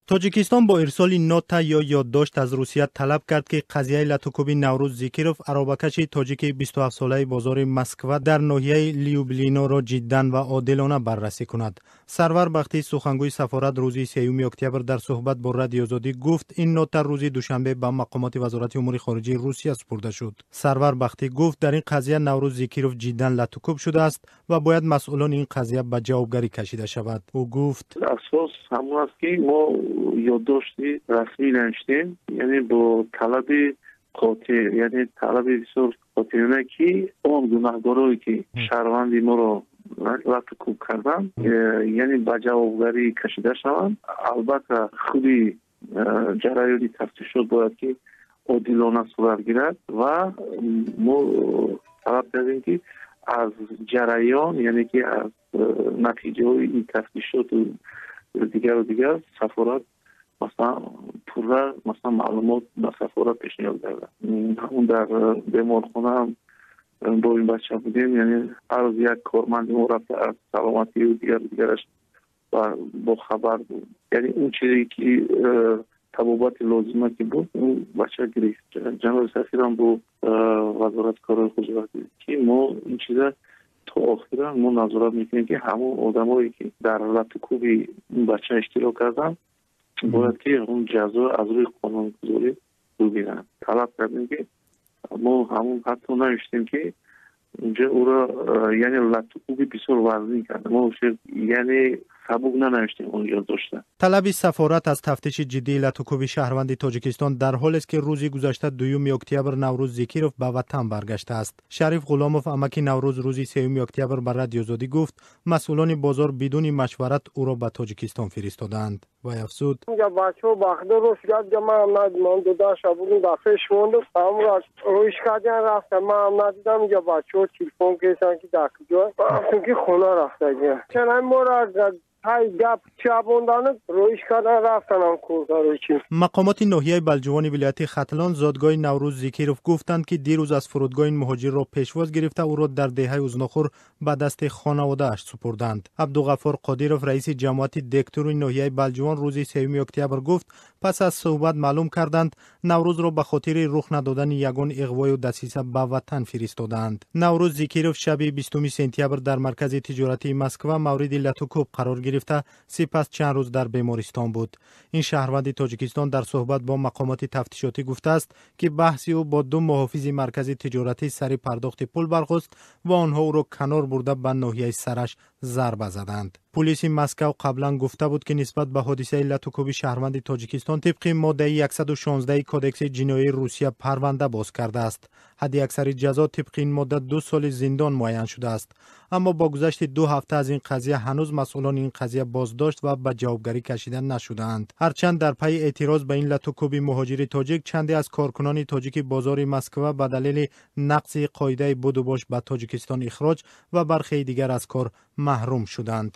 Тоҷикистон бо ирсоли нота ё ёддошт аз Русия талаб кард, ки қазияи латукӯби Наврӯз Зикиров, аробакаши тоҷики 27-солаи бозори Москва дар ноҳияи Люблиноро ҷиддан ва одилона баррасӣ кунад. Сарвар Бахтӣ, сухангӯи сафорат, рӯзи 3 октябр дар суҳбат бо Радиои Озодӣ гуфт, ин нота рӯзи душанбе ба мақомоти Вазорати умури хориҷии Русия супурда шуд. Сарвар Бахтӣ гуфт, дар ин қазия Наврӯз Зикиров ҷиддан латукӯб шудааст ва бояд масъулони ин қазия ба ҷавобгарӣ кашида шавад. Ӯ гуфт: Асос ҳамон аст, ки мо ёддошти расмӣ навиштем, яъне бо талаби қотеъ, яъне талаби бисёр қотеона, ки он гунаҳгорое, ки шаҳрванди моро лату кӯб карданд, яъне ба ҷавобгарӣ кашида шаванд. Албатта, худи ҷараёни тафтишот бояд ки одилона сурат гирад ва мо талаб кардем, ки аз ҷараён, яъне ки аз натиҷаҳои ин тафтишоту дигару дигар сафорат масалан пурра масалан маълумот ба сафорат пешниҳод карданд. Ҳамун дар беморхона бо ин бача будем, яъне ҳар рӯз як корманди мо рафта, аз саломатию дигару дигараш бохабар буд. Яъне он чизе ки табобати лозима ки буд, он бача гирифт. Ҷаноби сафирам бо Вазорати корҳои хориҷа, ки мо ин чиза то охира мо назорат мекунем, ки ҳамон одамое, ки дар латукӯби ин бача иштирок карданд, бояд ки он ҷазо аз рӯи қонунгузорӣ бигиранд. Талаб кардем, ки мо ҳамон ҳатто навиштем, ки унҷа ӯро яъне латукӯби бисёр вазнин карда. Мо яъне сабук нанавиштем он ёддошта. Талаби сафорат аз тафтиши ҷиддии латукӯби шаҳрванди Тоҷикистон дар ҳолест, ки рӯзи гузашта, 2 октябр, Наврӯз Зикиров ба ватан баргаштааст. Шариф Ғуломов, амаки Наврӯз, рӯзи 3 октябр ба Радиои Озодӣ гуфт, масъулони бозор бидуни машварат ӯро ба Тоҷикистон фиристодаанд. Вай афзуд: Бачаҳо бахдор рост гап, манам надидам, додаша будум, дар пеш мондум, ҳамро роиш кардиан, рафтам, манам надидам. Инҷа бачаҳо телефон карданд, ки дар куҷо, рафтам, ки хона рафтагиям. Мора ҳай гап чабондану роиш кардан рафтанам куркарочи. Мақомоти ноҳияи Балҷувони вилояти Хатлон, зодгоҳи Наврӯз Зикиров, гуфтанд, ки дирӯз аз фурудгоҳ ин муҳоҷирро пешвоз гирифта, ӯро дар деҳаи Узнохур ба дасти хонаводааш супурданд. Абдуғаффор Қодиров, раиси ҷамоати Дектури ноҳияи Балҷувон, рӯзи 3 октябр гуфт, пас аз суҳбат маълум карданд, Наврӯзро ба хотири рух надодани ягон иғвою дасиса ба ватан фиристодаанд. Наврӯз Зикиров шаби 20 сентябр дар маркази тиҷоратии Москва мавриди латукӯб қарор гирифта, сипас чанд рӯз дар бемористон буд. Ин шаҳрванди Тоҷикистон дар суҳбат бо мақомоти тафтишотӣ гуфтааст, ки баҳси ӯ бо ду муҳофизи маркази тиҷоратӣ сари пардохти пул бархост ва онҳо ӯро канор бурда, ба ноҳияи сараш зарба заданд. Пулиси Москав қаблан гуфта буд, ки нисбат ба ҳодисаи латукӯби шаҳрванди Тоҷикистон тибқи моддаи 116 Кодекси ҷиноии Русия парванда боз кардааст. Ҳадди аксари ҷазо тибқи ин модда 2 соли зиндон муайян шудааст. Аммо бо гузашти 2 ҳафта аз ин қазия ҳанӯз масъулони ин қазия боздошт ва ба ҷавобгарӣ кашида нашудаанд. Ҳарчанд дар пайи эътироз ба ин латукӯби муҳоҷири тоҷик чанде аз коркунони тоҷики бозори Москва ба далели нақзи қоидаи будубош ба Тоҷикистон ихроҷ ва бархеи дигар аз кор маҳрум шуданд.